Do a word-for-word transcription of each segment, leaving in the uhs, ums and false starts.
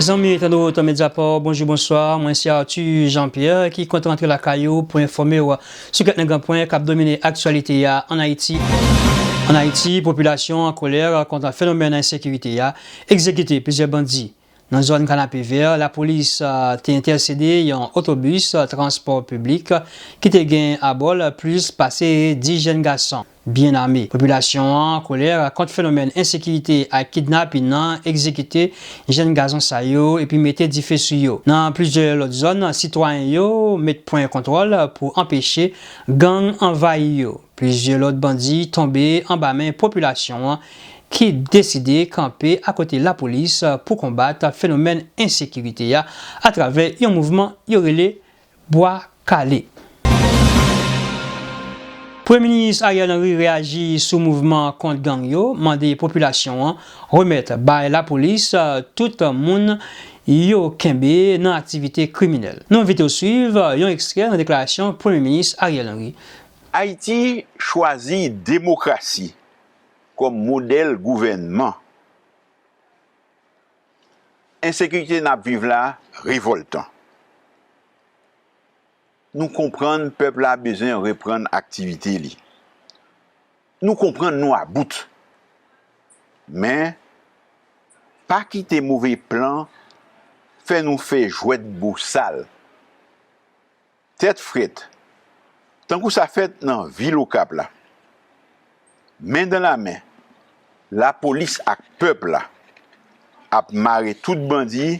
Zanmi entènot Mediaport, bonjou, bonswa. Mwen se Arthur Jean-Pierre ki kontan rantre lakay ou pou enfòme w sou kèk nan gran pwen k ap domine aktyalite a ann Ayiti. Ann Ayiti, popilasyon an an kolè kont fenomèn ensekirite a, egzekite plizyè bandi. Nan zòn Kanapevè, lapolis, a, te entèsede yon otobis, a, transpò piblik ki te gen abò l plis pase dis jèn gason byen ame. Popilasyon an an kolè kont fenomèn ensekirite ak kidnapin nan egzekite jèn gason sa yo epi mete dife sou yo. Nan plizyè lòt zòn, sitwayen yo met pwen kontwòl pou anpeche gang anvayi yo. Plizyè lòt bandi tonbe anba men popilasyon an ki deside kanpe akote lapolis pou konbat fenomèn ensekirite a atravè yon mouvman yo rele Bwa Kale. Premye Minis Ariel Henry reyaji sou mouvman kont gang yo, mande popilasyon an remèt bay lapolis tout moun yo kenbe nan aktivite kriminèl. Nou envite w swiv yon ekstrè nan deklarasyon Premye Minis Ariel Henry. Ayiti chwazi demokrasi kòm modèl gouvènman. Ensekirite n ap viv la revòltan. Nou konprann pèp la bezwen reprann aktivite li. Nou konprann nou about. Men, pa kite move plan fè nou fè jwèt bosal. Tèt frèt, tankou sa fèt nan vil Okap la. Men dan lamen, lapolis ak pèp la ap mare tout bandi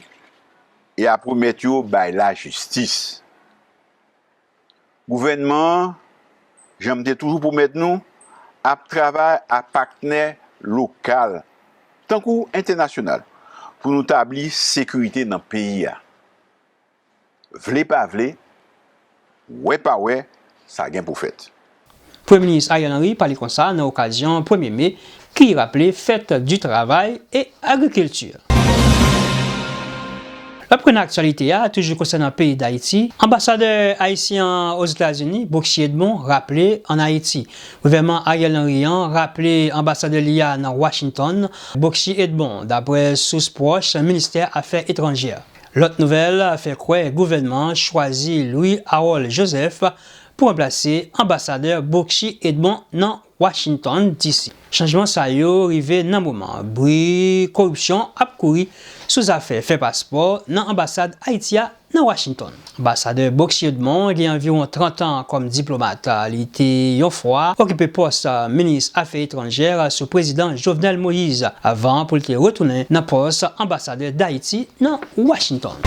e ap remèt yo bay lajistis. Gouvènman an, jan m te toujou pwomèt nou, ap travay ak patnè lokal, tankou entènasyonal, pou nou tabli sekirite nan peyi a. Vle pa vle, wè pa wè, sa gen pou fèt. Premye Minis Ariel Henry pale konsa nan okazyon premye me ki raple Fête du Travail et Agriculture. N ap pran aktyalite a, toujou konsènan peyi Dayiti. Anbasadè ayisyen an Ozetazini, Bocchit Edmond, raple ann Ayiti. Gouvènman Ariel Henry an raple anbasadè li a nan Washington, Bocchit Edmond, daprè sous pwòch ministè afè etranjè. Lòt nouvèl fè kwè gouvènman an chwazi Louis Harold Joseph pou ranplase anbasadè Bocchit Edmond nan Washington D C. Chanjman sa yo rive nan moman bri koripsyon ap kouri sou zafè fè paspò nan anbasad Ayiti a nan Washington. Anbasadè Bocchit Edmond gen anviwon trant an kòm diplomat. Li te yon fwa okipe pòs minis afè etranjè sou prezidan Jovenel Moïse avan pou l te retounen nan pòs anbasadè Dayiti nan Washington.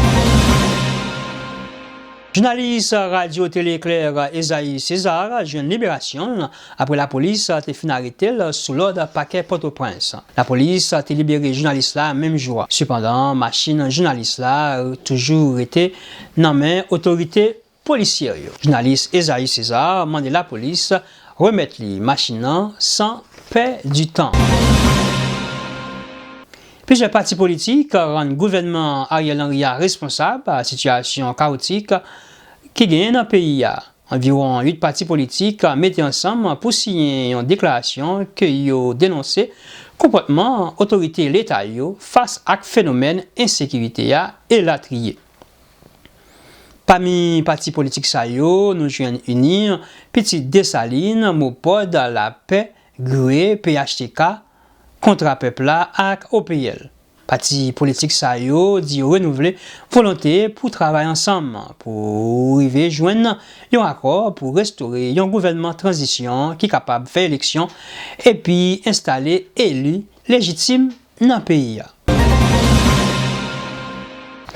Jounalis Radyo Tele Eklè Esaü César jwenn liberasyon l apre lapolis te fin arete l sou lòd pakè Pòtoprens. Lapolis te libere jounalis la menm jou a. Sepandan, machin jounalis la toujou rete nan men otorite polisyè yo. Jounalis Esaü César mande lapolis remèt li machin nan san pèdi tan. Plizyè pati politik rann gouvènman Ariel Henry a responsab a sitiyasyon kawotik ki genyen nan peyi a. Anviwon uit pati politik mete ansanm pou siyen yon deklarasyon ke yo denonse konpòtman otorite leta yo fas ak fenomèn ensekirite a, elatriye. Pami pati politik sa yo, nou jwenn UNIR, Pitit Desalin, MOPOD, Lapè, GREE, P H T K, Kontra Pèp la ak O P L. Pati politik sa yo di yo renouvle volonte pou travay ansanm pou rive jwenn yon akò pou restore yon gouvènman tranzisyon ki kapab fè eleksyon epi enstale eli lejitim nan peyi a.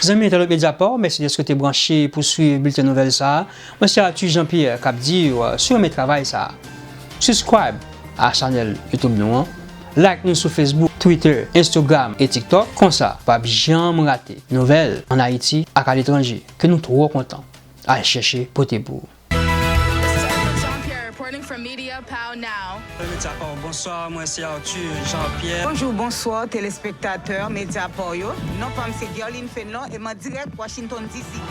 Zanmi entènot Mediaport, mèsi dèske w te branche pou swiv bilten nouvèl sa a. Mwen se Arthur Jean-Pierre k ap di w, si w renmen travay sa a, subscribe a chanèl YouTube nou an, like nou sou Facebook, Twitter, Instagram e TikTok. Konsa, w p ap janm rate nouvèl ann Ayiti ak aletranje ke nou twò kontan al chèche pote pou ou. This is Arthur Jean-Pierre reporting from Media Pow Now. Mediaport, bonswa, mwen se Arthur Jean-Pierre. Bonjou, bonswa, telespektatè Mediaport yo. Non pa m se Guerline Fenlon e m an dirèk Washington D C.